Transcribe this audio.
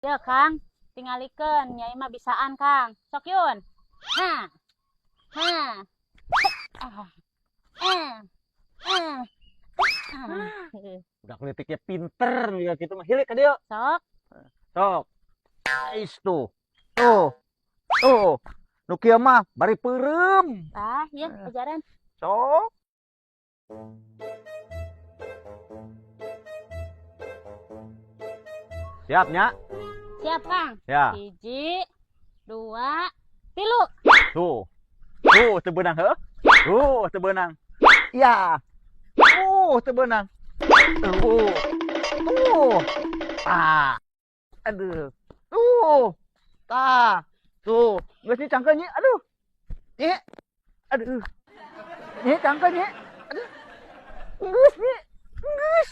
Ya, Kang, tingalikeun Nyai mah bisaan, Kang. Sok yun. Ha. Ha. Ah. Eh. Eh. Ah. Budak leutiknya pinter ya gitu mah. Hilik ka dieu. Sok. Sok. Ais tuh. Tuh. Tuh. Nu kieu mah bari peureum. Tah, ya ajaran. Sok. Siap nya? Siap, Kang. Ya. 1, 2, 3. Tuh. Tuh, teu beunang heuh. Tuh, teu beunang. Ya. Tuh, teu beunang. Tuh. Tuh. Ah. Aduh. Tuh. Tah. Tuh. Geus nih cangkeun nyi. Aduh. Nyi. Aduh. Nyi cangkeun nyi. Aduh. Geus nyi. Geus.